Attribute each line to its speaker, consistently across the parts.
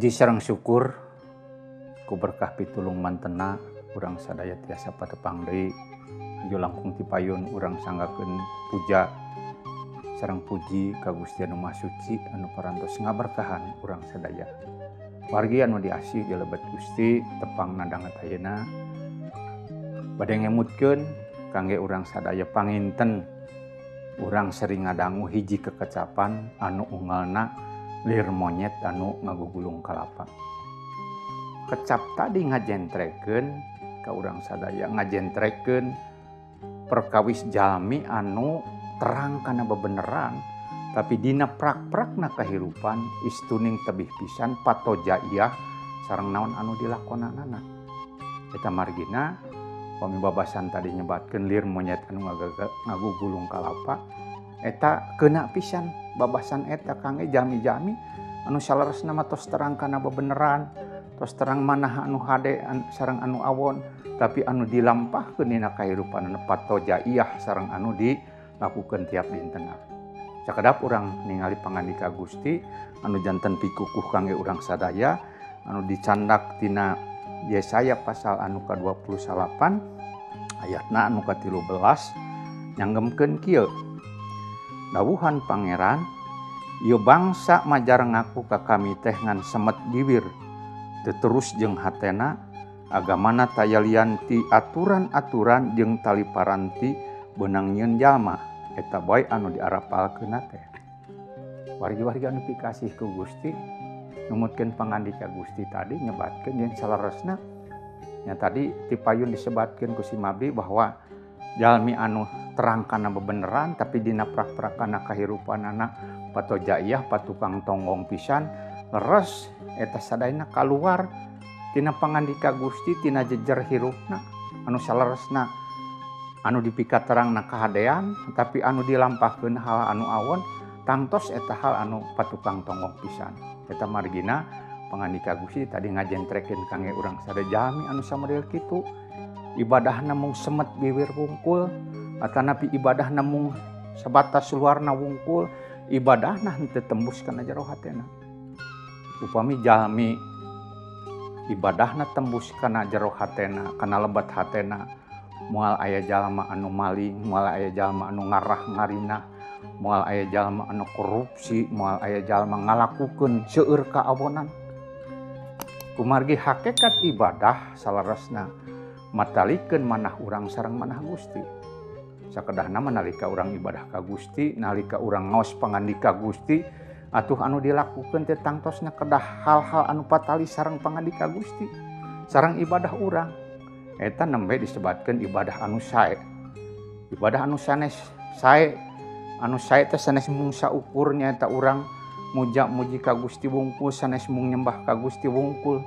Speaker 1: Puji sareng syukur ku berkah pitulung mantena urang sadaya tiasa patepang deui hayu langkung ti payun urang sanggakeun puja sareng puji ka Gusti anu Maha Suci anu parantos ngaberkahan urang sadaya. Wargi anu diasih di lebet Gusti tepang nadanget ayeuna bade ngemutkeun kangge urang sadaya panginten urang sering ngadangu hiji kekecapan anu unggalna lir monyet anu ngagugulung kalapa. Kecap tadi ngajentrekeun ka urang sadaya, ngajentrekeun perkawis jalmi anu terang kana bebeneran tapi dina prak-prakna kahirupan istuning tebih pisan patojaiyah sareng naon anu dilakonanana. Eta margina pami babasan tadi nyebatkeun lir monyet anu ngagugulung kalapa eta keuna pisan babasan eta kangge jami-jami anu saleresna mah tos terang kana bebeneran, tos terang manah anu hade sareng anu awon, tapi anu dilampahkeun dina kahirupan anu patojaiyah sareng anu dilakukeun tiap dintenna. Sakedap urang ningali pangandika Gusti anu janten pikukuh kangge urang sadaya anu dicandak tina Yesaya pasal anu ka-28 ayatna anu ka-13 nyanggemkeun kieu. Dawuhan Pangeran, ieu bangsa majar ngaku ka kami teh ngan semet bibir, teu terus jeung hatena, agamana taya lian ti aturan-aturan jeung tali paranti beunang nyieun jalma, eta bae anu diarapalkeunna teh. Wargi-wargi anu pikasih ku Gusti, numutkeun pangandika Gusti tadi nyebatkeun jeung saleresna nya tadi tipayun disebatkeun ku si Mabdi bahwa jalmi anu terang kana bebeneran tapi dina prak-prakana kahirupanana patojaiyah patukang tonggong pisan leres eta sadayana kaluar tina pangandika Gusti tina jejer hirupna anu saleresna anu dipikaterangna kahadean tapi anu dilampahkeun hal anu awon tangtos eta hal anu patukang tonggong pisan. Eta margina pangandika Gusti tadi ngajentrekeun kangge urang sadaya jalmi anu samodel kitu ibadahna mung semet bibir wungkul atanapi ibadahna mung sebatas luarna wungkul ibadahna henteu tembus kana jero hatena. Upami jalmi ibadahna tembus kana jero hatena, kana lebat hatena, moal aya jalma anu maling, moal aya jalma anu ngarah ngarina, moal aya jalma anu korupsi, moal aya jalma ngalakukeun seueur kaawonan. Kumargi hakikat ibadah saleresna matalikeun manah urang sareng manah Gusti. Sakedahna mah nalika urang ibadah ka Gusti, nalika urang ngaos pangandika Gusti, atuh anu dilakukeun teh tangtosna kedah hal-hal anu patali sareng pangandika Gusti, sareng ibadah urang. Eta nembe disebatkeun ibadah anu sae. Ibadah anu sanes sae, anu sae teh sanes mung saukur nyaeta urang muja-muji ka Gusti wungkul, sanes mung nyembah ka Gusti wungkul,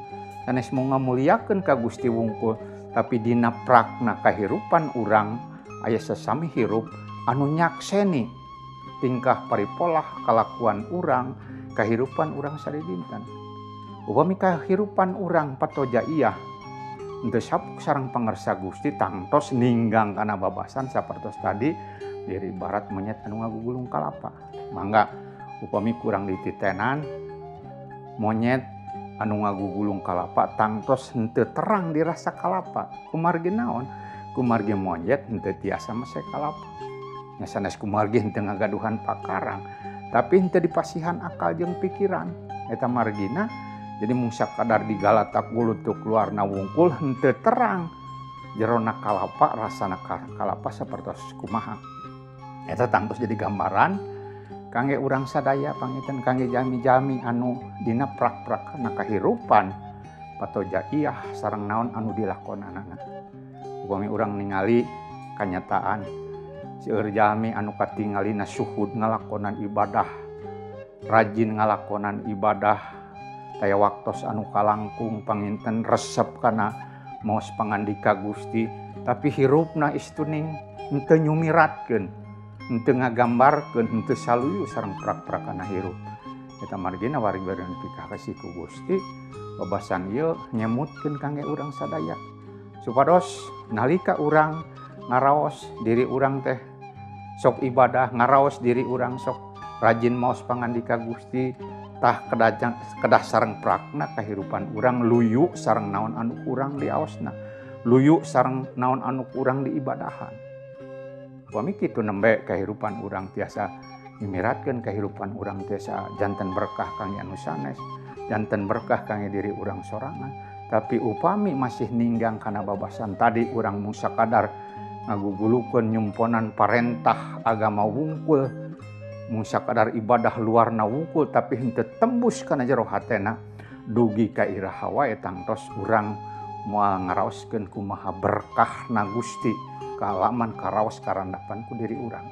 Speaker 1: sanes mung ngamuliakeun ka Gusti wungkul, tapi dina prakna kahirupan urang aya sesami hirup anu nyakseni tingkah paripolah kalakuan urang, kahirupan urang sadidinten. Upami kahirupan urang patojaiyah henteu sapuk sareng pangersa Gusti tangtos ninggang kana babasan sapertos tadi dari barat monyet anu ngagugulung kalapa. Mangga upami kurang dititenan monyet anu ngagugulung kalapa tangtos henteu terang dirasa kalapa. Kumargi naon? Kumargi monyet henteu tiasa mese kalapa. Nya sanes kumargi henteu ngagaduhan pakarang, tapi henteu dipasihan akal jeung pikiran. Eta margina jadi mung sakadar digalatak gulutuk luarna wungkul henteu terang jerona kalapa, rasana kalapa sapertos kumaha. Eta tangtos jadi gambaran kangge urang sadaya panginten kangge jalmi-jalmi anu dina prak-prakna kahirupan patojaiyah sareng naon anu dilakonanana. Upami urang ningali kanyataan seueur jalmi anu katingalina suhud ngalakonan ibadah, rajin ngalakonan ibadah, taya waktos anu kalangkung panginten resep kana maos pangandika Gusti, tapi hirupna istuning henteu nyumiratkeun, henteu ngagambarkeun, henteu saluyu sareng prak-prakana hirup. Eta margina wargi bari pikasih ku Gusti babasan ieu nyemutkeun kangge urang sadaya supados nalika urang ngaraos diri urang teh sok ibadah, ngaraos diri urang sok rajin maos pangandika Gusti, Tah kedah sareng prakna kahirupan urang luyu sareng naon anu kurang diaosna, luyu sareng naon anu kurang diibadahan. Upami kitu nembe kahirupan urang tiasa nyimiratkeun kahirupan urang tiasa janten berkah kangge anu sanes, janten berkah kangge diri urang sorangan. Tapi upami masih ninggang kana babasan tadi urang mung sakadar ngagugulukeun nyumponan parentah agama wungkul, mung sakadar ibadah luarna wungkul tapi henteu tembus kana jero hatena, dugi ka iraha wae tangtos urang moal ngaraoskeun kumaha berkahna Gusti kaalaman karaos karandapan ku diri urang.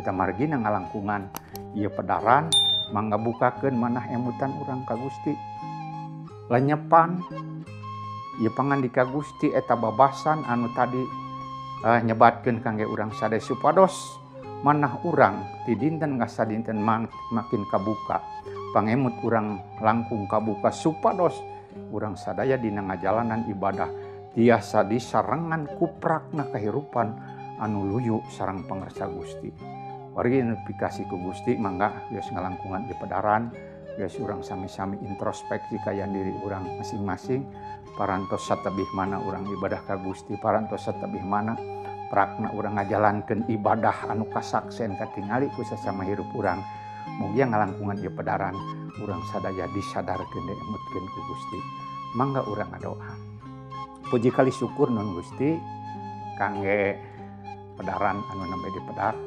Speaker 1: Eta margina ngalangkungan ieu pedaran mangga bukakeun manah emutan urang ka Gusti. Lenyepan ieu pangandika Gusti eta babasan anu tadi nyebatkeun kangge urang sadaya supados manah urang ti dinten ka sadinten makin kabuka, pangemut urang langkung kabuka supados urang sadaya dina ngajalanan ibadah tiasa disarengan kuprakna kahirupan anu luyu sareng pangersa Gusti. Wargi anu pikasih ku Gusti mangga geus ngalangkungan di pedaran, geus urang sami-sami introspeksi kayan diri urang masing-masing, parantos satebih mana urang ibadah ka Gusti, parantos satebih mana prakna urang ngajalankeun ibadah anu kasaksen katingali ku sasama hirup urang. Mugia ngalangkungan ieu pedaran urang sadaya disadarkeun diemutkeun ku Gusti. Mangga urang ngadoa. Puji kali syukur nun Gusti kangge pedaran anu nembe dipedar,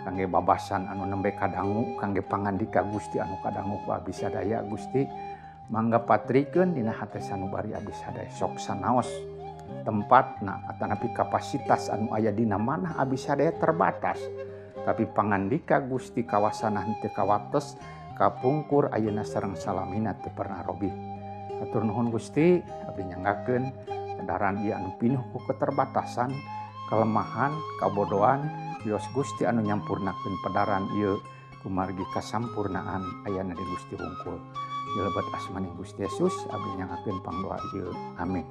Speaker 1: kangge babasan anu nembe kadangu, kangge pangandika Gusti anu kadangu ku abdi sadaya Gusti. Mangga patrikeun dina hate sanubari abdi sadaya sok sanaos tempatna atanapi kapasitas anu aya dina manah abdi sadaya terbatas, tapi pangandika Gusti kawasana henteu kawates kapungkur ayeuna sareng salamina teu pernah robih. Hatur nuhun Gusti, abdi nyanggakeun pedaran ieu anu pinuh ku keterbatasan, kelemahan, kabodohan, wios Gusti anu nyampurnakeun pedaran ieu kumargi kasampurnaan ayana di Gusti hungkul. Di lebet asmaning Gusti Yesus abdi nyanggakeun pangdoa ieu. Amin.